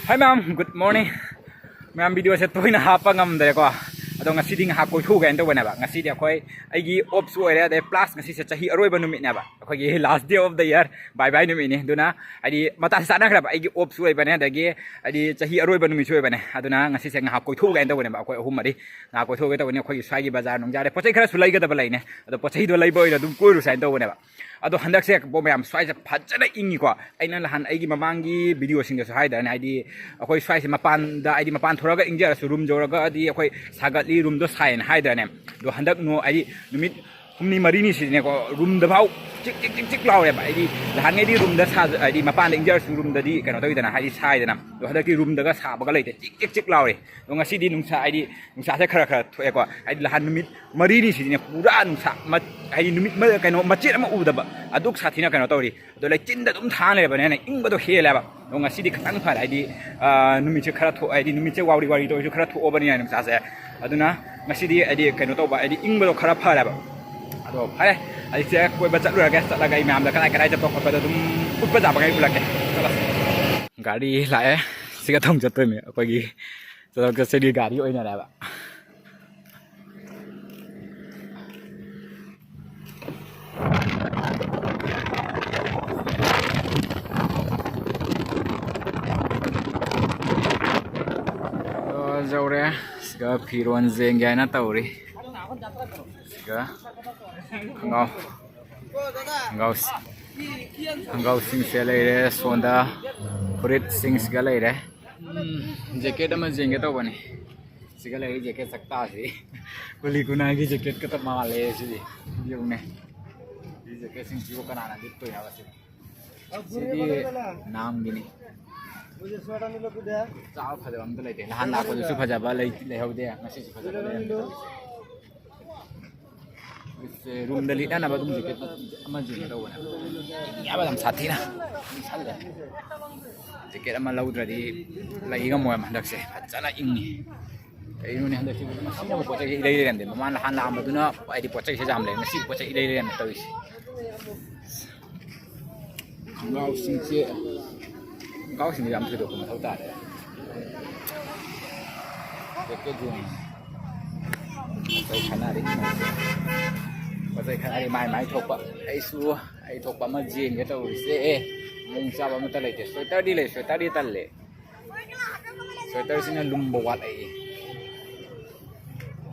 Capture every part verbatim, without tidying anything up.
Hi ma'am, good morning. ꯃꯌꯥꯝ, video ꯁꯦ ꯇꯣꯏꯅ ꯍꯥꯞꯄ ꯉꯝꯗ꯭ꯔꯦꯀꯣ, ꯑꯗꯣ ꯉꯁꯤꯗꯤ ꯉꯥꯏꯍꯥꯛ ꯀꯣꯏꯊꯣꯛꯎꯒꯦ ꯍꯥꯏꯅ ꯇꯧꯕꯅꯦꯕ꯫ ꯉꯁꯤꯗꯤ ꯑꯩꯈꯣꯏ, ꯑꯩꯒꯤ off ꯁꯨ ꯑꯣꯏꯔꯦ, ꯑꯗꯩ plus ꯉꯁꯤꯁꯦ ꯆꯍꯤ ꯑꯔꯣꯏꯕ ꯅꯨꯃꯤꯠꯅꯦꯕ, ꯑꯩꯈꯣꯏꯒꯤ last day of the year, bye bye ꯅꯨꯃꯤꯠꯅꯤ꯫ ꯑꯗꯨꯅ ꯍꯥꯏꯗꯤ ꯃꯇꯥꯡ ꯆꯥꯅꯈ꯭ꯔꯕ, ꯑꯩꯒꯤ off ꯁꯨ ꯑꯣꯏꯕꯅꯦ, ꯑꯗꯒꯤ ꯍꯥꯏꯗꯤ ꯆꯍꯤ ꯑꯔꯣꯏꯕ ꯅꯨꯃꯤꯠꯁꯨ ꯑꯣꯏꯕꯅꯦ꯫ ꯑꯗꯨꯅ ꯉꯁꯤꯁꯦ ꯉꯥꯏꯍꯥꯛ ꯀꯣꯏꯊꯣꯛꯎꯒꯦ ꯍꯥꯏꯅ ꯇꯧꯕꯅꯦꯕ, ꯑꯩꯈꯣꯏ ꯑꯍꯨꯝ ꯃꯔꯤ ꯉꯥꯏꯍꯥꯛ ꯀꯣꯏꯊꯣꯛꯎꯒꯦ ꯇꯧꯕꯅꯤ꯫ ꯑꯩꯈꯣꯏꯒꯤ ꯁ꯭ꯋꯥꯏꯒꯤ ꯕꯖꯥꯔ ꯅꯨꯡꯖꯥꯔꯦ, ꯄꯣꯠ ꯆꯩ ꯈꯔꯁꯨ ꯂꯩꯒꯗꯕ ꯂꯩꯅꯦ, ꯑꯗꯣ ꯄꯣꯠ ꯆꯩꯗꯣ ꯂꯩꯕ ꯑꯣꯏꯅ ꯑꯗꯨꯝ ꯀꯣꯏꯔꯨꯁꯦ ꯍꯥꯏꯅ ꯇꯧꯕꯅꯦꯕ꯫ ꯑꯗꯣ ꯍꯟꯗꯛꯁꯦ ꯕꯣ ꯃꯌꯥꯝ, ꯁ꯭ꯋꯥꯏꯁꯦ ꯐꯖꯅ ꯏꯪꯉꯤꯀꯣ꯫ ꯑꯩꯅ ꯅꯍꯥꯟ ꯑꯩꯒꯤ ꯃꯃꯥꯡꯒꯤ video ꯁꯤꯡꯗꯁꯨ ꯍꯥꯏꯗ꯭ꯔꯅꯦ, ꯍꯥꯏꯗꯤ ꯑꯩꯈꯣꯏ ꯁ꯭ꯋꯥꯏꯁꯦ ꯃꯄꯥꯟꯗ, ꯍꯥꯏꯗꯤ ꯃꯄꯥꯟ ꯊꯣꯔꯒ ꯏꯪꯖꯔꯁꯨ room ꯌꯧꯔꯒꯗꯤ ꯑꯩꯈꯣꯏ ꯁꯥꯒꯠꯂꯤ, room ꯗꯣ ꯁꯥꯏꯌꯦꯅ ꯍꯥꯏꯗ꯭ꯔꯅꯦ꯫ ꯑꯗꯣ ꯍꯟꯗꯛ ꯅꯣ-, ꯍꯥꯏꯗꯤ ꯅꯨꯃꯤꯠ ꯍꯨꯝꯅꯤ ꯃꯔꯤꯅꯤ ꯁꯤꯗꯤꯅꯦꯀꯣ, room ꯗ ꯐꯥꯎ ꯆꯤꯛ ꯆꯤꯛ ꯆꯤꯛ ꯆꯤꯛ ꯂꯥꯎꯔꯦꯕ꯫ ꯍꯥꯏꯗꯤ ꯅꯍꯥꯟꯉꯩꯗꯤ room ꯗ ꯁꯥ-, ꯍꯥꯏꯗꯤ ꯃꯄꯥꯟꯗ ꯏꯪꯖꯔꯁꯨ room ꯗꯗꯤ ꯀꯩꯅꯣ ꯇꯧꯋꯤꯗꯅ, ꯍꯥꯏꯗꯤ ꯁꯥꯏꯗꯅ꯫ ꯑꯗꯣ ꯍꯟꯗꯛꯇꯤ room ꯗꯒ ꯁꯥꯕꯒ ꯂꯩꯇꯦ, ꯆꯤꯛ ꯆꯤꯛ ꯆꯤꯛ ꯂꯥꯎꯔꯦ꯫ ꯑꯗꯣ ꯉꯁꯤꯗꯤ ꯅꯨꯡꯁꯥ, ꯍꯥꯏꯗꯤ ꯅꯨꯡꯁꯥꯁꯦ ꯈꯔ ꯈꯔ ꯊꯣꯛꯑꯦꯀꯣ꯫ ꯍꯥꯏꯗꯤ ꯅꯍꯥꯟ ꯅꯨꯃꯤꯠ ꯃꯔꯤꯅꯤ ꯁꯤꯗꯤꯅꯦ ꯄꯨꯔꯥ ꯅꯨꯡꯁꯥ ꯃ-, ꯍꯥꯏꯗꯤ ꯅꯨꯃꯤꯠ ꯃ-, ꯀꯩꯅꯣ, ꯃꯆꯦꯠ ꯑꯃ ꯎꯗꯕ, ꯑꯗꯨꯛ ꯁꯥꯊꯤꯅ ꯀꯩꯅꯣ ꯇꯧꯔꯤ꯫ ꯑꯗꯣ ꯂꯩꯆꯤꯟꯗ ꯑꯗꯨꯝ ꯊꯥ ꯂꯩꯔꯕꯅꯤꯅ ꯏꯪꯕꯗꯣ ꯍꯦꯜꯂꯦꯕ꯫ ꯑꯗꯣ ꯉꯁꯤꯗꯤ ꯈꯤꯇꯪ ꯐꯔꯦ, ꯍꯥꯏꯗꯤ, ꯑ, ꯅꯨꯃꯤꯠꯁꯦ ꯈꯔ ꯊꯣꯛ-, ꯍꯥꯏꯗꯤ ꯅꯨꯃꯤꯠꯁꯦ ꯋꯥꯎꯔꯤ ꯋꯥꯎꯔꯤ ꯇꯧꯔꯁꯨ ꯈꯔ ꯊꯣꯛꯑꯕꯅꯤꯅ ꯅꯨꯡꯁꯥꯁꯦ꯫ ꯑꯗꯨꯅ ꯉꯁꯤꯗꯤ ꯍꯥꯏꯗꯤ ꯀꯩꯅꯣ ꯇꯧꯕ, ꯍꯥꯏꯗꯤ ꯏꯪꯕꯗꯣ ꯈꯔ ꯐꯔꯦꯕ꯫ ꯑꯗꯣ ꯐꯔꯦ, ꯑꯩꯁꯦ ꯀꯣꯏꯕ ꯆꯠꯂꯨꯔꯒꯦ, ꯆꯠꯂꯒ ꯑꯩ ꯃꯌꯥꯝꯗ ꯀꯗꯥꯏ ꯀꯗꯥꯏ ꯆꯠꯄ ꯈꯣꯠꯄꯗꯣ ꯑꯗꯨꯝ ꯎꯠꯄ ꯌꯥꯕꯈꯩ ꯎꯠꯂꯛꯀꯦ꯫ ꯆꯠꯂꯁꯦ꯫ ꯒꯥꯔꯤ ꯂꯥꯛꯑꯦ, ꯁꯤꯒ ꯊꯣꯡ ꯆꯠꯇꯣꯏꯅꯦ ꯑꯩꯈꯣꯏꯒꯤ꯫ ꯆꯠꯊꯣꯛ ꯆꯠꯁꯤꯟꯒꯤ ꯒꯥꯔꯤ ꯑꯣꯏꯅꯔꯦꯕ꯫ ꯑꯗꯣ ꯌꯧꯔꯦ꯫ ꯁꯤꯒ ꯐꯤꯔꯣꯟ ꯌꯦꯡꯒꯦ ꯍꯥꯏꯅ ꯇꯧꯔꯤ꯫ ꯁꯤꯒ ꯈꯣꯡꯒ꯭ꯔꯥꯎ, ꯈꯣꯡꯒ꯭ꯔꯥꯎ, ꯈꯣꯡꯒ꯭ꯔꯥꯎꯁꯤꯡꯁꯦ ꯂꯩꯔꯦ꯫ ꯁꯣꯝꯗ ꯐꯨꯔꯤꯠꯁꯤꯡꯁꯤꯒ ꯂꯩꯔꯦ꯫ ꯎꯝ, jacket ꯑꯃ ꯌꯦꯡꯒꯦ ꯇꯧꯕꯅꯤ꯫ ꯁꯤꯒ ꯂꯩꯔꯤ jacket ꯆꯛꯇꯥꯁꯤ꯫ ꯀꯨꯂꯤ ꯀꯨꯅꯥꯒꯤ jacket ꯈꯛꯇ ꯃꯥꯜꯂꯦ ꯁꯤꯗꯤ꯫ ꯌꯦꯡꯉꯨꯅꯦ꯫ ꯁꯤ jacketꯁꯤꯡꯁꯤꯕꯨ ꯀꯅꯥꯅ ꯂꯤꯠꯇꯣꯏ ꯍꯥꯏꯕ ꯁꯤꯕꯨ? ꯁꯤꯗꯤ ꯅꯥꯝꯒꯤꯅꯤ꯫ ꯆꯥꯕ ꯐꯖꯕ ꯑꯝꯇ ꯂꯩꯇꯦ꯫ ꯅꯍꯥꯟ ꯂꯥꯛꯄꯗꯨꯁꯨ ꯐꯖꯕ ꯂꯩ-, ꯂꯩꯍꯧꯗꯦ꯫ ꯉꯁꯤꯁꯨ ꯐꯖꯕ ꯂꯩꯔꯝꯗꯦ ꯇꯧꯔꯤꯁꯦ꯫ ꯁꯦ, room ꯗ ꯂꯤꯠꯅꯅꯕ ꯑꯗꯨꯝ jacket ꯑꯃ ꯌꯦꯡꯒꯦ ꯇꯧꯕꯅꯦ꯫ ꯏꯪꯉꯦ ꯍꯥꯏꯕ ꯌꯥꯝ ꯁꯥꯊꯤꯅ꯫ ꯁꯜꯂꯦ꯫ Jacket ꯑꯃ ꯂꯧꯗ꯭ꯔꯗꯤ ꯂꯩ ꯉꯝꯃꯣꯏ ꯍꯟꯗꯛꯁꯦ꯫ ꯐꯖꯅ ꯏꯪꯉꯤ꯫ ꯀꯩꯅꯣꯅꯦ ꯍꯟꯗꯛꯁꯤ ꯃꯁꯤꯅꯕꯨ ꯄꯣꯠ ꯆꯩꯁꯦ ꯏꯂꯩ ꯂꯩꯔꯝꯗꯦ꯫ ꯃꯃꯥꯡ ꯅꯍꯥꯟ ꯂꯥꯛꯑꯝꯕꯗꯨꯅ ꯍꯥꯏꯗꯤ ꯄꯣꯠ ꯆꯩꯁꯦ ꯌꯥꯝ ꯂꯩ꯫ ꯉꯁꯤ ꯄꯣꯠ ꯆꯩ ꯏꯂꯩ ꯂꯩꯔꯝꯗꯦ ꯇꯧꯔꯤꯁꯦ꯫ ꯈꯣꯡꯒ꯭ꯔꯥꯎꯁꯤꯡꯁꯦ ꯈꯣꯡꯒ꯭ꯔꯥꯎꯁꯤꯡꯗꯤ ꯌꯥꯝ ꯊꯣꯏꯗꯣꯛꯄ ꯃꯊꯧ ꯇꯥꯗꯦ꯫ ꯖꯦꯀꯦꯠ ꯖꯤꯟ꯫ ꯄꯣꯠ ꯆꯩ ꯈꯟꯅꯔꯤ꯫ ꯄꯣꯠ ꯆꯩ ꯈꯟꯅꯔꯤ ꯃꯥꯏ ꯃꯥꯏ ꯊꯣꯛꯄ꯫ ꯑꯩꯁꯨ ꯑꯩ ꯊꯣꯛꯄ ꯑꯃ ꯌꯦꯡꯒꯦ ꯇꯧꯔꯤꯁꯦ꯫ ꯑꯦ, ꯃꯑꯣꯡ ꯆꯥꯕ ꯑꯃꯠꯇ ꯂꯩꯇꯦ꯫ ꯁ꯭ꯋꯦꯇꯔꯗꯤ ꯂꯩ, ꯁ꯭ꯋꯦꯇꯔꯗꯤ ꯇꯜꯂꯦ꯫ ꯁ꯭ꯋꯦꯇꯔꯁꯤꯅ ꯂꯨꯝꯕ ꯋꯥꯠꯂꯛꯏ꯫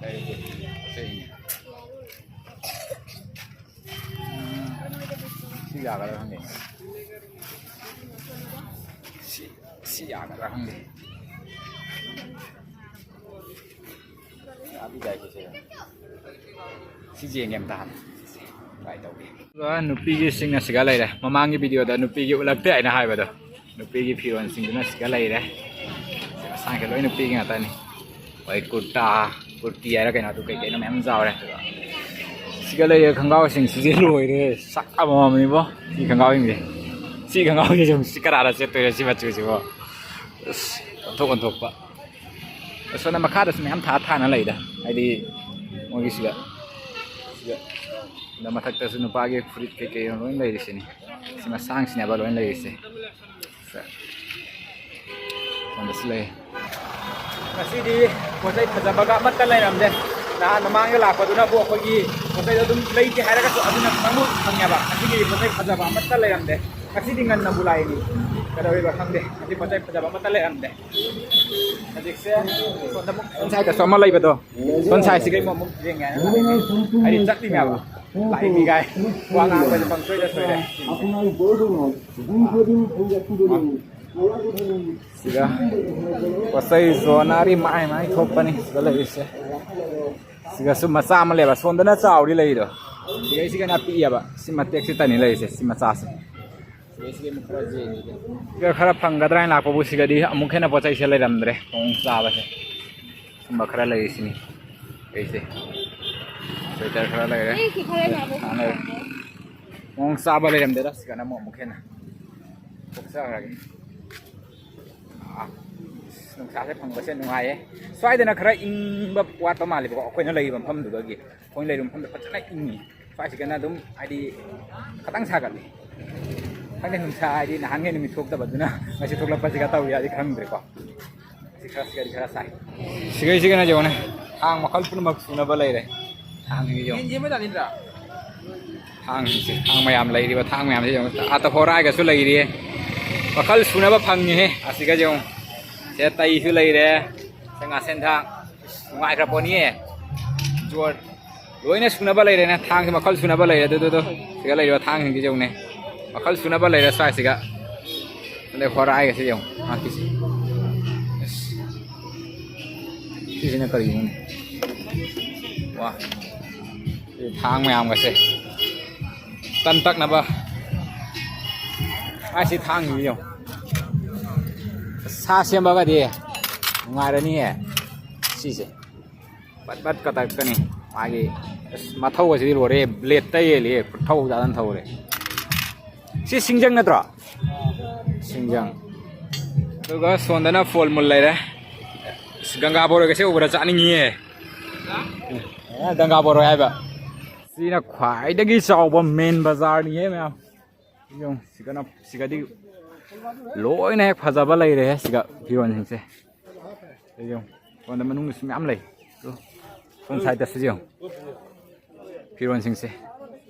ꯂꯩꯔꯗꯤ ꯄꯣꯠ ꯆꯩꯅꯤ꯫ ꯁꯤ ꯌꯥꯒꯗ꯭ꯔꯥ ꯈꯪꯗꯦ꯫ ꯁꯤ, ꯁꯤ ꯌꯥꯒꯗ꯭ꯔꯥ ꯈꯪꯗꯦ꯫ ꯌꯥꯗꯤ ꯌꯥꯏ ꯁꯤꯁꯦ꯫ ꯁꯤ ꯌꯦꯡꯒꯦ ꯑꯝꯇ ꯍꯥꯟꯅ꯫ ꯇ꯭ꯔꯥꯏ ꯇꯧꯒꯦ꯫ ꯑꯗꯨꯒ ꯅꯨꯄꯤꯒꯤꯁꯤꯡꯅ ꯁꯤꯒ ꯂꯩꯔꯦ꯫ ꯃꯃꯥꯡꯒꯤ ꯚꯤꯗꯤꯑꯣꯗ ꯅꯨꯄꯤꯒꯤ ꯎꯠꯂꯛꯇꯦ ꯍꯥꯏꯅ ꯍꯥꯏꯕꯗꯣ꯫ ꯅꯨꯄꯤꯒꯤ ꯐꯤꯔꯣꯜꯁꯤꯡꯗꯨꯅ ꯁꯤꯒ ꯂꯩꯔꯦ꯫ ꯁꯤ ꯃꯁꯥꯡꯁꯦ ꯂꯣꯏ ꯅꯨꯄꯤꯒꯤ ꯉꯥꯛꯇꯅꯤ꯫ ꯍꯣꯏ, ꯀꯨꯔꯇꯥ, ꯀꯨꯔꯇꯤ ꯍꯥꯏꯔ ꯀꯩꯅꯣ, ꯑꯗꯨ ꯀꯩ ꯀꯩꯅꯣ ꯃꯌꯥꯝ ꯌꯥꯎꯔꯦ꯫ ꯑꯗꯨꯒ ꯁꯤꯒ ꯂꯩꯔꯤꯕ ꯈꯣꯡꯒ꯭ꯔꯥꯎꯁꯤꯡꯁꯤꯗꯤ ꯂꯣꯏꯔꯦ, ꯁꯛ ꯑꯃꯃꯝꯅꯤꯕꯣ꯫ ꯁꯤ ꯈꯣꯡꯒ꯭ꯔꯥꯎꯁꯤꯡꯁꯦ, ꯁꯤ ꯈꯣꯡꯒ꯭ꯔꯥꯎꯁꯦ ꯁꯨꯝ ꯁꯤ ꯀꯅꯥꯗ ꯆꯦꯠꯇꯣꯏꯔꯦ ꯁꯤ ꯃꯆꯨꯁꯤꯕꯣ? ꯑꯁ, ꯑꯣꯟꯊꯣꯛ ꯑꯣꯟꯊꯣꯛꯄ꯫ ꯑꯁꯣꯝꯗ ꯃꯈꯥꯗꯁꯨ ꯃꯌꯥꯝ ꯊꯥ ꯊꯥꯅ ꯂꯩꯗ, ꯍꯥꯏꯗꯤ ꯃꯣꯏꯒꯤꯁꯤꯗ, ꯁꯤꯗ, ꯁꯤꯗ ꯃꯊꯛꯇꯁꯨ ꯅꯨꯄꯥꯒꯤ ꯐꯨꯔꯤꯠ ꯀꯩꯀꯩ ꯂꯣꯏ ꯂꯩꯔꯤꯁꯤꯅꯤ꯫ ꯁꯤ ꯃꯁꯥꯡꯁꯤꯅꯦꯕ ꯂꯣꯏ ꯂꯩꯔꯤꯁꯦ꯫ ꯁꯣꯝꯗꯁꯨ ꯂꯩ꯫ ꯉꯁꯤꯗꯤ ꯄꯣꯠ ꯆꯩ ꯐꯖꯕꯒ ꯑꯃꯠꯇ ꯂꯩꯔꯝꯗꯦ꯫ ꯅꯍꯥꯟ ꯃꯃꯥꯡꯗ ꯂꯥꯛꯄꯗꯨꯅꯕꯨ ꯑꯩꯈꯣꯏꯒꯤ ꯄꯣꯠ ꯆꯩꯗꯣ ꯑꯗꯨꯝ ꯂꯩꯇꯦ ꯍꯥꯏꯔꯒꯁꯨ ꯑꯗꯨꯅ ꯈꯤꯇꯪꯕꯨ ꯐꯪꯉꯦꯕ꯫ ꯉꯁꯤꯒꯤ ꯄꯣꯠ ꯆꯩ ꯐꯖꯕ ꯑꯃꯠꯇ ꯂꯩꯔꯝꯗꯦ꯫ ꯉꯁꯤꯗꯤ ꯉꯟꯅꯕꯨ ꯂꯥꯛꯏꯅꯤ꯫ ꯀꯩꯗꯧꯔꯤꯕ ꯈꯪꯗꯦ꯫ ꯉꯁꯤ ꯄꯣꯠ ꯆꯩ ꯐꯖꯕ ꯑꯃꯠꯇ ꯂꯩꯔꯝꯗꯦ꯫ ꯍꯧꯖꯤꯛꯁꯦ ꯁꯣꯝꯗ ꯑꯃꯨꯛ, ꯁꯣꯝ ꯁꯥꯏꯗꯁꯨ ꯑꯃ ꯂꯩꯕꯗꯣ, ꯁꯣꯝ ꯁꯥꯏꯁꯤꯒꯩ ꯑꯃꯨꯛ ꯌꯦꯡꯒꯦ ꯍꯥꯏꯅ ꯂꯥꯛꯏꯅꯤ꯫ ꯍꯥꯏꯗꯤ ꯆꯠꯂꯤꯅꯦꯕ꯫ ꯂꯥꯛꯏꯅꯤ ꯒꯥꯏ꯫ ꯋꯥ ꯉꯥꯡꯕꯁꯦ ꯄꯪꯁꯣꯏꯗ ꯁꯣꯏꯔꯦ꯫ ꯁꯤꯒ ꯄꯣꯠꯆꯩ ꯖꯣꯟꯅꯔꯤ ꯃꯥꯏ ꯃꯥꯏ ꯊꯣꯛꯄꯅꯤ ꯁꯤꯗ ꯂꯩꯔꯤꯁꯦ꯫ ꯁꯤꯒꯁꯨ ꯃꯆꯥ ꯑꯃ ꯂꯩꯕ, ꯁꯣꯝꯗꯅ ꯆꯥꯎꯔꯤ ꯂꯩꯔꯤꯗꯣ꯫ ꯁꯤꯒꯩꯁꯤꯒꯅ ꯄꯤꯛꯑꯦꯕ꯫ ꯁꯤ ꯃꯇꯦꯛꯁꯤꯇꯅꯤ ꯂꯩꯔꯤꯁꯦ, ꯁꯤ ꯃꯆꯥꯁꯦ꯫ ꯁꯤꯒ ꯈꯔ ꯐꯪꯒꯗ꯭ꯔꯥ ꯍꯥꯏꯅ ꯂꯥꯛꯄꯕꯨ ꯁꯤꯒꯗꯤ ꯑꯃꯨꯛ ꯍꯦꯟꯅ ꯄꯣꯠ ꯆꯩꯁꯦ ꯂꯩꯔꯝꯗ꯭ꯔꯦ꯫ ꯈꯣꯡꯎꯞ ꯆꯥꯕꯁꯦ꯫ ꯁꯨꯝꯕ ꯈꯔ ꯂꯩꯔꯤꯁꯤꯅꯤ꯫ ꯑꯩꯁꯦ ꯁ꯭ꯋꯦꯇꯔ ꯈꯔ ꯂꯩꯔꯦ꯫ ꯑꯩꯁꯨ ꯈꯔ ꯌꯥꯝ ꯁꯥ ꯂꯩꯔꯦ꯫ ꯈꯣꯡꯎꯞ ꯆꯥꯕ ꯂꯩꯔꯝꯗꯦꯗ꯫ ꯁꯤꯒꯅ ꯑꯃꯨꯛ, ꯑꯃꯨꯛ ꯍꯦꯟꯅ ꯀꯣꯛꯆꯈ꯭ꯔꯒꯦ꯫ ꯑꯥ, ꯅꯨꯡꯁꯥꯁꯦ ꯐꯪꯕꯁꯦ ꯅꯨꯡꯉꯥꯏꯌꯦ꯫ ꯁ꯭ꯋꯥꯏꯗꯅ ꯈꯔ ꯏꯪꯕ ꯋꯥꯠꯄ ꯃꯥꯜꯂꯦꯕꯀꯣ, ꯑꯩꯈꯣꯏꯅ ꯂꯩꯔꯤꯕ ꯃꯐꯝꯗꯨꯗꯒꯤ꯫ ꯑꯩꯈꯣꯏꯅ ꯂꯩꯔꯤꯕ ꯃꯐꯝꯗ ꯐꯖꯅ ꯏꯪꯉꯤ꯫ ꯁ꯭ꯋꯥꯏꯁꯤꯒꯅ ꯑꯗꯨꯝ ꯍꯥꯏꯗꯤ ꯈꯇꯪ ꯁꯥꯒꯠꯂꯤ꯫ ꯑꯩꯅ ꯁꯨꯝ ꯁꯥ ꯍꯥꯏꯗꯤ ꯅꯍꯥꯟꯒꯩ ꯅꯨꯃꯤꯠ ꯊꯣꯛꯇꯕꯗꯨꯅ ꯉꯁꯤ ꯊꯣꯛꯂꯛꯄꯁꯤꯒ ꯇꯧꯔꯤꯔꯗꯤ ꯈꯪꯗ꯭ꯔꯦꯀꯣ꯫ ꯁꯤ ꯈꯔ, ꯁꯤꯒꯗꯤ ꯈꯔ ꯆꯥꯏ꯫ ꯁꯤꯒꯩ, ꯁꯤꯒꯅ ꯌꯦꯡꯉꯨꯅꯦ, ꯊꯥꯡ ꯃꯈꯜ ꯄꯨꯝꯅꯃꯛ ꯁꯨꯅꯕ ꯂꯩꯔꯦ꯫ ꯊꯥꯡꯁꯤꯒ ꯌꯦꯡꯉꯨ꯫ ꯌꯦꯟ ꯁꯦꯝꯕ ꯖꯥꯠꯅꯤꯗ꯭ꯔꯥ? ꯊꯥꯡꯁꯤꯡꯁꯦ, ꯊꯥꯡ ꯃꯌꯥꯝ ꯂꯩꯔꯤꯕ, ꯊꯥꯡ ꯃꯌꯥꯝꯁꯦ ꯌꯦꯡꯉꯨ꯫ ꯑꯥꯇ ꯍꯣꯔꯥꯏꯒꯁꯨ ꯂꯩꯔꯤꯌꯦ꯫ ꯃꯈꯜ ꯁꯨꯅꯕ ꯐꯪꯉꯤꯍꯦ꯫ ꯑꯁꯤꯒꯁꯦ ꯌꯦꯡꯉꯨ꯫ ꯁꯤꯗ ꯇꯩꯁꯨ ꯂꯩꯔꯦ꯫ ꯁꯤ ꯉꯥꯁꯦꯟ ꯊꯥꯡ꯫ ꯅꯨꯡꯉꯥꯏꯈ꯭ꯔ ꯄꯣꯠꯅꯤꯌꯦ꯫ ꯖꯣꯔ꯫ ꯂꯣꯏꯅ ꯁꯨꯅꯕ ꯂꯩꯔꯦꯅꯦ꯫ ꯊꯥꯡꯁꯦ ꯃꯈꯜ ꯁꯨꯅꯕ ꯂꯩꯔꯦ꯫ ꯑꯗꯨ, ꯑꯗꯨ, ꯑꯗꯨ꯫ ꯁꯤꯗ ꯂꯩꯔꯤꯕ ꯊꯥꯡꯁꯤꯡꯁꯦ ꯌꯦꯡꯉꯨꯅꯦ꯫ ꯃꯈꯜ ꯁꯨꯅꯕ ꯂꯩꯔꯦ ꯁ꯭ꯋꯥꯏꯁꯤꯒ꯫ ꯑꯗꯩ ꯍꯣꯔꯥꯏꯒꯁꯦ ꯌꯦꯡꯉꯨ꯫ ꯃꯥꯒꯤꯁꯦ꯫ ꯑꯁ꯫ ꯁꯤꯁꯤꯅ ꯀꯔꯤꯅꯣꯅꯦ? ꯋꯥ꯫ ꯁꯤ ꯊꯥꯡ ꯃꯌꯥꯝꯒꯁꯦ꯫ ꯇꯟ ꯇꯛꯅꯕ꯫ ꯑꯁꯤ ꯊꯥꯡꯁꯤꯗꯤ ꯌꯦꯡꯉꯨ꯫ ꯁꯥ ꯁꯦꯝꯕꯒꯗꯤ ꯅꯨꯡꯉꯥꯏꯔꯅꯤꯌꯦ꯫ ꯁꯤꯁꯦ꯫ ꯄꯠ ꯄꯠ ꯀꯇꯛꯀꯅꯤ꯫ ꯃꯥꯒꯤ ꯑꯁ, ꯃꯊꯧ ꯑꯁꯤꯗꯤ ꯂꯣꯏꯔꯦ꯫ ꯕ꯭ꯂꯦꯗꯇ ꯌꯦꯜꯂꯤ꯫ ꯊꯧ ꯆꯥꯗꯅ ꯊꯧꯔꯦ꯫ ꯁꯤ ꯁꯤꯡꯖꯪ ꯅꯠꯇ꯭ꯔꯣ? ꯁꯤꯡꯖꯪ꯫ ꯑꯗꯨꯒ ꯁꯣꯝꯗꯅ ꯐꯣꯜ ꯃꯨꯜ ꯂꯩꯔꯦ꯫ ꯑꯁ, ꯒꯪꯒꯥ ꯕꯣꯔꯣꯏꯒꯁꯦ ꯎꯕꯗ ꯆꯥꯅꯤꯡꯉꯤꯌꯦ꯫ ꯑꯦ, ꯒꯪꯒꯥ ꯕꯣꯔꯣꯏ ꯍꯥꯏꯕ꯫ ꯁꯤꯅ ꯈ꯭ꯋꯥꯏꯗꯒꯤ ꯆꯥꯎꯕ ꯃꯦꯟ ꯕꯖꯥꯔꯅꯤꯍꯦ ꯃꯌꯥꯝ꯫ ꯌꯦꯡꯉꯨ, ꯁꯤꯒꯅ, ꯁꯤꯒꯗꯤ ꯂꯣꯏꯅ ꯍꯦꯛ ꯐꯖꯕ ꯂꯩꯔꯦꯍꯦ ꯁꯤꯒ ꯐꯤꯔꯣꯟꯁꯤꯡꯁꯦ꯫ ꯌꯦꯡꯉꯨ, ꯁꯣꯝꯗ ꯃꯅꯨꯡꯗꯁꯨ ꯃꯌꯥꯝ ꯂꯩ꯫ ꯁꯣꯝ ꯁꯥꯏꯗꯠꯇꯁꯨ ꯌꯦꯡꯉꯨ꯫ ꯐꯤꯔꯣꯟꯁꯤꯡꯁꯦ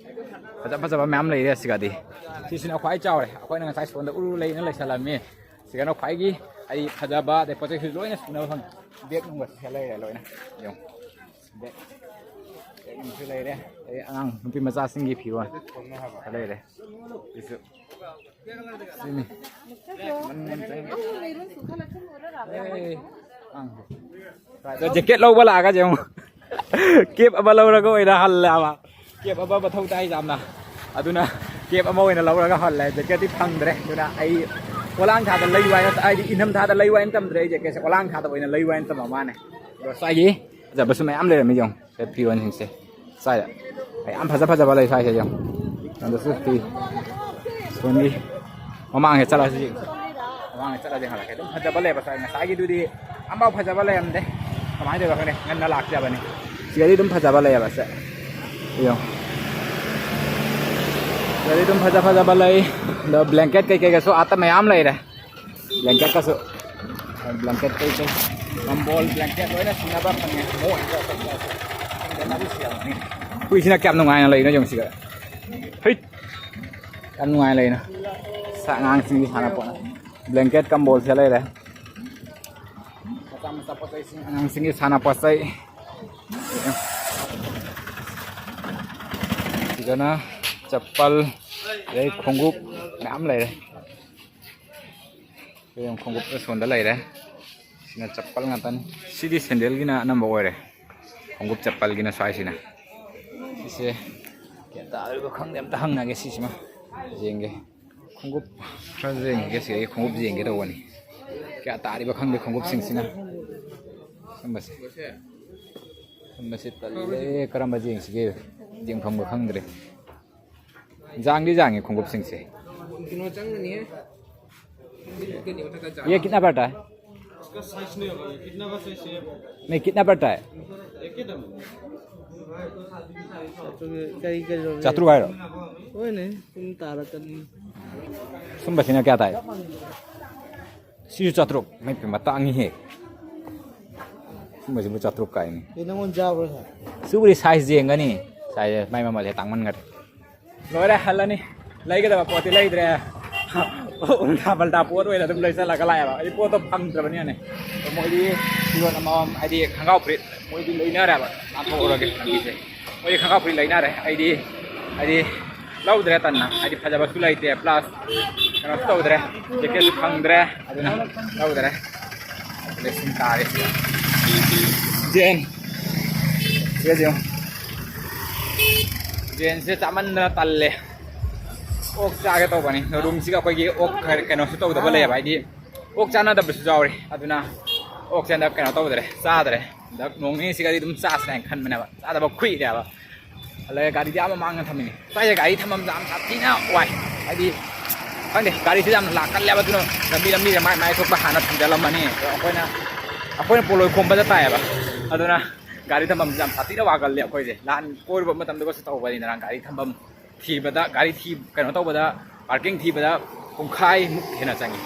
ꯐꯖ ꯐꯖꯕ ꯃꯌꯥꯝ ꯂꯩꯔꯦ ꯁꯤꯒꯗꯤ꯫ ꯁꯤꯁꯤꯅ ꯈ꯭ꯋꯥꯏ ꯆꯥꯎꯔꯦ꯫ ꯑꯩꯈꯣꯏꯅ ꯉꯁꯥꯏ ꯁꯣꯝꯗ ꯎꯔꯨ ꯂꯩꯅ ꯂꯩꯁꯜꯂꯝꯃꯤ꯫ ꯁꯤꯒꯅ ꯈ꯭ꯋꯥꯏꯒꯤ ꯍꯥꯏꯗꯤ ꯐꯖꯕ, ꯑꯗꯩ ꯄꯣꯠ ꯆꯩꯁꯨ ꯂꯣꯏꯅ ꯁꯨꯅꯕ ꯐꯪꯉꯦ꯫ ꯕꯦꯒ ꯅꯨꯡꯒꯁꯨ ꯁꯤꯗ ꯂꯩꯔꯦ ꯂꯣꯏꯅ꯫ ꯌꯦꯡꯉꯨ꯫ ꯕꯦꯒ, ꯕꯦꯒ ꯑꯃꯁꯨ ꯂꯩꯔꯦ꯫ ꯑꯗꯩ ꯑꯉꯥꯡ ꯅꯨꯄꯤ ꯃꯆꯥꯁꯤꯡꯒꯤ ꯐꯤꯔꯣꯜ ꯈꯔ ꯂꯩꯔꯦ꯫ ꯁꯤꯁꯨ꯫ ꯁꯤꯅꯤ꯫ ꯑꯦ, ꯑꯉꯥꯡꯁꯦ꯫ ꯑꯗꯣ ꯖꯦꯀꯦꯠ ꯂꯧꯕ ꯂꯥꯛꯑꯒ ꯌꯦꯡꯉꯨ꯫ ꯀꯦꯞ ꯑꯃ ꯂꯧꯔꯒ ꯑꯣꯏꯅ ꯍꯜꯂꯦꯕ꯫ ꯀꯦꯞ ꯑꯃ ꯃꯊꯧ ꯇꯥꯏ ꯌꯥꯝꯅ꯫ ꯑꯗꯨꯅ ꯀꯦꯞ ꯑꯃ ꯑꯣꯏꯅ ꯂꯧꯔꯒ ꯍꯜꯂꯦ꯫ ꯖꯦꯀꯦꯠꯇꯤ ꯐꯪꯗ꯭ꯔꯦ꯫ ꯑꯗꯨꯅ ꯑꯩ ꯄꯣꯂꯥꯡ ꯊꯥꯗ ꯂꯩꯌꯨ ꯍꯥꯏꯅ, ꯍꯥꯏꯗꯤ ꯏꯪꯊꯝ ꯊꯥꯗ ꯂꯩꯌꯨ ꯍꯥꯏꯅ ꯇꯝꯗ꯭ꯔꯦ ꯑꯩ ꯖꯦꯀꯦꯠꯁꯦ꯫ ꯄꯣꯂꯥꯡ ꯊꯥꯗ ꯑꯣꯏꯅ ꯂꯩꯌꯨ ꯍꯥꯏꯅ ꯇꯝꯕ ꯃꯥꯅꯦ꯫ ꯑꯗꯣ ꯁ꯭ꯋꯥꯏꯒꯤ ꯐꯖꯕꯁꯨ ꯃꯌꯥꯝ ꯂꯩꯔꯝꯃꯤ ꯌꯦꯡꯉꯨ꯫ ꯁꯦ ꯐꯤꯔꯣꯟꯁꯤꯡꯁꯦ꯫ ꯁ꯭ꯋꯥꯏꯗ ꯌꯥꯝ ꯐꯖ ꯐꯖꯕ ꯂꯩ ꯁ꯭ꯋꯥꯏꯁꯦ ꯌꯦꯡꯉꯨ꯫ ꯑꯗꯨꯁꯨ ꯐꯤ꯫ ꯁꯣꯝꯒꯤ ꯃꯃꯥꯡꯁꯦ ꯆꯠꯂꯁꯤ ꯌꯦꯡꯉꯨ꯫ ꯃꯃꯥꯡꯗ ꯆꯠꯂꯗꯤ ꯍꯜꯂꯛꯀꯦ꯫ ꯑꯗꯨꯝ ꯐꯖꯕ ꯂꯩꯌꯦꯕ ꯁ꯭ꯋꯥꯏ꯫ ꯉꯁꯥꯏꯒꯤꯗꯨꯗꯤ ꯑꯝꯐꯥꯎ ꯐꯖꯕ ꯂꯩꯔꯝꯗꯦ꯫ ꯀꯃꯥꯏꯅ ꯇꯧꯔꯤꯅꯣ ꯈꯪꯗꯦ꯫ ꯉꯟꯅ ꯂꯥꯛꯆꯕꯅꯤ꯫ ꯁꯤꯗꯗꯤ ꯑꯗꯨꯝ ꯐꯖꯕ ꯂꯩꯌꯦꯕ ꯁꯦ꯫ ꯌꯦꯡꯉꯨ꯫ ꯁꯤꯗꯗꯤ ꯑꯗꯨꯝ ꯐꯖ ꯐꯖꯕ ꯂꯩ꯫ ꯑꯗꯣ blanket ꯀꯩꯀꯩꯒꯁꯨ ꯑꯥꯠꯇ ꯃꯌꯥꯝ ꯂꯩꯔꯦ꯫ Blanket ꯀꯁꯨ, blanket ꯀꯩꯀꯩ, ꯀꯝꯕꯣꯜ blanket ꯂꯣꯏꯅ ꯁꯨꯅꯕ ꯐꯪꯉꯦ꯫ ꯃꯣꯏ ꯍꯨꯏꯁꯤꯅ ꯀꯌꯥꯝ ꯅꯨꯡꯉꯥꯏꯅ ꯂꯩꯅꯣ ꯌꯦꯡꯉꯨ ꯁꯤꯗ꯫ ꯍꯩꯠ! ꯌꯥꯝ ꯅꯨꯡꯉꯥꯏꯅ ꯂꯩꯅ꯫ ꯁ-, ꯑꯉꯥꯡꯁꯤꯡꯒꯤ ꯁꯥꯟꯅꯄꯣꯠ꯫ Blanket ꯀꯝꯕꯣꯜꯁꯦ ꯂꯩꯔꯦ꯫ ꯃꯆꯥ ꯃꯆꯥ ꯄꯣꯠ ꯆꯩꯁꯤꯡ, ꯑꯉꯥꯡꯁꯤꯡꯒꯤ ꯁꯥꯟꯅꯄꯣꯠ ꯆꯩ꯫ ꯁꯤꯗꯅ ꯆꯄꯜ, ꯑꯗꯩ ꯈꯣꯡꯎꯞ ꯃꯌꯥꯝ ꯂꯩꯔꯦ꯫ ꯁꯤꯗ ꯌꯦꯡꯉꯨ, ꯈꯣꯡꯎꯞ ꯑꯁꯣꯟꯗ ꯂꯩꯔꯦ꯫ ꯁꯤꯅ ꯆꯄꯜ ꯉꯥꯛꯇꯅꯤ꯫ ꯁꯤꯗꯤ ꯁꯦꯟꯗꯜꯒꯤꯅ ꯑꯅꯝꯕ ꯑꯣꯏꯔꯦ꯫ ꯈꯣꯡꯎꯞ ꯆꯄꯜꯒꯤꯅ ꯁ꯭ꯋꯥꯏꯁꯤꯅ꯫ ꯁꯤꯁꯦ ꯒ꯭ꯌꯥꯟ ꯇꯥꯔꯤꯕ ꯈꯪꯗꯦ, ꯑꯝꯇ ꯍꯪꯅꯒꯦ ꯁꯤꯁꯤꯃ꯫ ꯌꯦꯡꯒꯦ꯫ ꯈꯣꯡꯎꯞ ꯈꯔ ꯌꯦꯡꯒꯦ꯫ ꯁꯤ ꯑꯩ ꯈꯣꯡꯎꯞ ꯌꯦꯡꯒꯦ ꯇꯧꯕꯅꯤ꯫ ꯀꯌꯥ ꯇꯥꯔꯤꯕ ꯈꯪꯗꯦ ꯈꯣꯡꯎꯞꯁꯤꯡꯁꯤꯅ꯫ ꯁꯨꯝꯕꯁꯦ꯫ ꯁꯨꯝꯕꯁꯦ ꯇꯜꯂꯦ꯫ ꯀꯔꯝꯕ ꯌꯦꯡꯁꯤꯒꯦ? ꯌꯦꯡꯐꯝꯒ ꯈꯪꯗ꯭ꯔꯦ꯫ ꯌꯥꯡꯗꯤ ꯌꯥꯡꯉꯤ ꯈꯣꯡꯎꯞꯁꯤꯡꯁꯦ꯫ ꯀꯩꯅꯣ ꯆꯪꯒꯅꯤꯍꯦ꯫ ये कितना पड़ता है? इसका साइज नहीं होगा, ये कितना का साइज है? नहीं, कितना पड़ता है? एक ही दाम है। ꯆꯥꯇ꯭ꯔꯨꯛ ꯍꯥꯏꯔꯣ? ꯍꯣꯏꯅꯦ, ꯁꯨꯝ ꯇꯥꯔꯛꯀꯅꯤ꯫ ꯁꯨꯝꯕꯁꯤꯅ ꯀꯌꯥ ꯇꯥꯏ? ꯁꯤꯁꯨ ꯆꯥꯇ꯭ꯔꯨꯛ꯫ ꯃꯩ ꯄꯦꯝꯃ, ꯇꯥꯡꯉꯤꯍꯦ꯫ ꯁꯨꯝꯕꯁꯤꯕꯨ ꯆꯥꯇ꯭ꯔꯨꯛ ꯀꯥꯏꯅꯤ꯫ ꯑꯦ, ꯅꯪꯉꯣꯟꯗ ꯌꯥꯎꯕ꯭ꯔꯣ ꯁꯥꯔ? ꯁꯤꯕꯨꯗꯤ ꯁꯥꯏꯖ ꯌꯦꯡꯒꯅꯤ꯫ ꯁꯥꯏꯖ ꯃꯥꯏ ꯃꯃꯜꯁꯦ ꯇꯥꯡꯃꯟꯈꯔꯦ꯫ ꯂꯣꯏꯔꯦ, ꯍꯜꯂꯅꯤ꯫ ꯂꯩꯒꯗꯕ ꯄꯣꯠꯇꯤ ꯂꯩꯗ꯭ꯔꯦ꯫ ꯎꯜꯇꯥ ꯄꯜꯇꯥ ꯄꯣꯠ ꯑꯣꯏꯅ ꯑꯗꯨꯝ ꯂꯩꯁꯜꯂꯒ ꯂꯥꯛꯑꯦꯕ꯫ ꯑꯩ ꯄꯣꯠꯇꯣ ꯐꯪꯗ꯭ꯔꯕꯅꯤꯅꯅꯦ꯫ ꯃꯣꯏꯗꯤ ꯐꯤꯔꯣꯜ ꯑꯃꯃꯝ, ꯍꯥꯏꯗꯤ ꯈꯣꯡꯒ꯭ꯔꯥꯎ ꯐꯨꯔꯤꯠ, ꯃꯣꯏꯗꯤ ꯂꯩꯅꯔꯦꯕ꯫ ꯂꯥꯟꯊꯣꯛꯎꯔꯒꯦ ꯂꯝꯕꯤꯁꯦ꯫ ꯃꯣꯏꯗꯤ ꯈꯣꯡꯒ꯭ꯔꯥꯎ ꯐꯨꯔꯤꯠ ꯂꯩꯅꯔꯦ꯫ ꯑꯩꯗꯤ, ꯍꯥꯏꯗꯤ ꯂꯧꯗ꯭ꯔꯦ ꯇꯟꯅ꯫ ꯍꯥꯏꯗꯤ ꯐꯖꯕꯁꯨ ꯂꯩꯇꯦ, plus ꯀꯩꯅꯣꯁꯨ ꯇꯧꯗ꯭ꯔꯦ꯫ ꯖꯦꯀꯦꯠꯁꯨ ꯐꯪꯗ꯭ꯔꯦ꯫ ꯑꯗꯨꯅ ꯂꯧꯗ꯭ꯔꯦ꯫ ꯂꯩꯁꯤꯟ ꯇꯥꯔꯦ ꯁꯤꯗ꯫ ꯖꯦꯟ꯫ ꯁꯤꯗ ꯌꯦꯡꯉꯨ꯫ ꯖꯦꯟꯁꯦ ꯆꯥꯃꯟꯗꯅ ꯇꯜꯂꯦ꯫ ꯑꯣꯛ ꯆꯥꯒꯦ ꯇꯧꯕꯅꯤ꯫ ꯔꯨꯝꯁꯤꯒ ꯑꯩꯈꯣꯏꯒꯤ ꯑꯣꯛ ꯈꯔ ꯀꯩꯅꯣꯁꯨ ꯇꯧꯗꯕ ꯂꯩꯌꯦꯕ꯫ ꯍꯥꯏꯗꯤ ꯑꯣꯛ ꯆꯥꯅꯗꯕꯁꯨ ꯌꯥꯎꯔꯤ꯫ ꯑꯗꯨꯅ ꯑꯣꯛꯁꯦ ꯍꯟꯗꯛ ꯀꯩꯅꯣ ꯇꯧꯗ꯭ꯔꯦ, ꯆꯥꯗ꯭ꯔꯦ꯫ ꯍꯟꯗꯛ ꯅꯣꯡ ꯅꯤꯅꯤꯁꯤꯒꯗꯤ ꯑꯗꯨꯝ ꯆꯥꯁꯤꯔꯥ ꯍꯥꯏꯅ ꯈꯟꯕꯅꯦꯕ꯫ ꯆꯥꯗꯕ ꯀꯨꯏꯔꯦꯕ꯫ ꯑꯗꯨꯒ ꯒꯥꯔꯤꯗꯤ ꯑꯥ ꯃꯃꯥꯡꯗ ꯊꯝꯃꯤꯅꯤ꯫ ꯁ꯭ꯋꯥꯏꯗ ꯒꯥꯔꯤ ꯊꯝꯐꯝꯁꯦ ꯌꯥꯝ ꯁꯥꯊꯤꯅ ꯋꯥꯏ꯫ ꯍꯥꯏꯗꯤ ꯈꯪꯗꯦ, ꯒꯥꯔꯤꯁꯦ ꯌꯥꯝꯅ ꯂꯥꯛꯀꯜꯂꯦꯕ꯫ ꯑꯗꯨꯅ ꯂꯝꯕꯤ ꯂꯝꯕꯤꯗ ꯃꯥꯏ ꯃꯥꯏ ꯊꯣꯛꯄ ꯍꯥꯟꯅ ꯊꯝꯖꯤꯜꯂꯝꯃꯅꯤ꯫ ꯑꯗꯣ ꯑꯩꯈꯣꯏꯅ, ꯑꯩꯈꯣꯏꯅ ꯄꯣꯂꯣꯏ ꯈꯣꯝꯕꯗ ꯇꯥꯏꯌꯦꯕ꯫ ꯑꯗꯨꯅ ꯒꯥꯔꯤ ꯊꯝꯐꯝꯁꯦ ꯌꯥꯝ ꯁꯥꯊꯤꯅ ꯋꯥꯒꯜꯂꯦ ꯑꯩꯈꯣꯏꯁꯦ꯫ ꯂꯥꯟ ꯀꯣꯏꯔꯨꯕ ꯃꯇꯝꯗꯒꯁꯨ ꯇꯧꯕꯅꯤꯗꯅ ꯒꯥꯔꯤ ꯊꯝꯐꯝ꯫ ꯊꯤꯕꯗ, ꯒꯥꯔꯤ ꯊꯤ-, ꯀꯩꯅꯣ ꯇꯧꯕꯗ, ꯄꯥꯔꯀꯤꯡ ꯊꯤꯕꯗ ꯄꯨꯡꯈꯥꯏꯃꯨꯛ ꯍꯦꯟꯅ ꯆꯪꯉꯤ꯫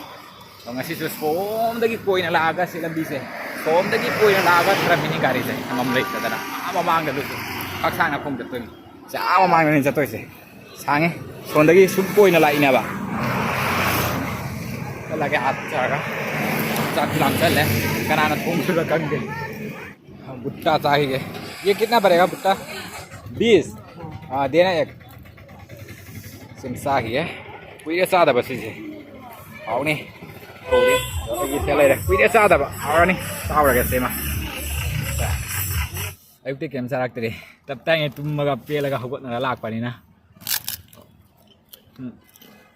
ꯑꯗꯣ ꯉꯁꯤꯁꯨ ꯁꯣꯝꯗꯒꯤ ꯀꯣꯏꯅ ꯂꯥꯛꯑꯒ ꯁꯤ ꯂꯝꯕꯤꯁꯦ, ꯁꯣꯝꯗꯒꯤ ꯀꯣꯏꯅ ꯂꯥꯛꯑꯒ ꯊꯔꯝꯃꯤꯅꯤ ꯒꯥꯔꯤꯁꯦ, ꯊꯝꯐꯝ ꯂꯩꯇꯗꯅ꯫ ꯑꯥ ꯃꯃꯥꯡꯗ ꯑꯗꯨꯁꯨ ꯈꯛ ꯁꯥꯡꯅ ꯈꯣꯡ ꯆꯠꯇꯣꯏꯅꯤ꯫ ꯁꯤ ꯑꯥ ꯃꯃꯥꯡꯗꯅꯤ ꯆꯠꯇꯣꯏꯁꯦ꯫ ꯁꯥꯡꯉꯦ꯫ ꯁꯣꯝꯗꯒꯤ ꯁꯨꯝ ꯀꯣꯏꯅ ꯂꯥꯛꯏꯅꯦꯕ꯫ ꯆꯠꯂꯒꯦ ꯑꯥ ꯆꯠꯂꯒ꯫ ꯆꯥꯛ ꯂꯥꯝꯁꯜꯂꯦ꯫ ꯀꯅꯥꯅ ꯊꯣꯡꯗꯣꯏꯕ ꯈꯪꯗꯦ꯫ ꯕꯨꯠꯇꯥ ꯆꯥꯈꯤꯒꯦ꯫ ये कितना पड़ेगा भुट्टा? बीस। हाँ, देना एक। ꯁꯤꯝ ꯆꯥꯈꯤꯒꯦ꯫ ꯀꯨꯏꯔꯦ ꯆꯥꯗꯕ ꯁꯤꯁꯦ꯫ ꯍꯥꯎꯅꯤ꯫ ꯀꯧꯔꯤ꯫ ꯑꯩꯒꯤ ꯁꯤꯗ ꯂꯩꯔꯦ꯫ ꯀꯨꯏꯔꯦ ꯆꯥꯗꯕ꯫ ꯍꯥꯎꯔꯅꯤ꯫ ꯆꯥꯎꯔꯒꯦ ꯁꯤꯃ꯫ ꯑꯌꯨꯛꯇꯤ ꯀꯩꯝ ꯆꯥꯔꯛꯇ꯭ꯔꯤ꯫ ꯇꯞ ꯇꯥꯏꯉꯩ ꯇꯨꯝꯃꯒ ꯄꯦꯜꯂꯒ ꯍꯧꯒꯠꯅꯔ ꯂꯥꯛꯄꯅꯤꯅ꯫ ꯎꯝ꯫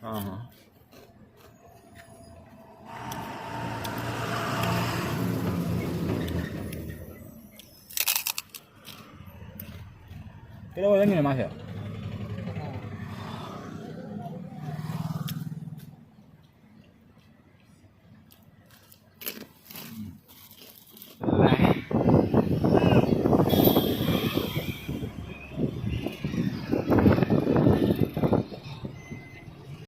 ꯑꯥ꯫ ꯀꯩꯗꯧꯔ ꯂꯩꯃꯤꯅꯣ ꯃꯥꯁꯦ?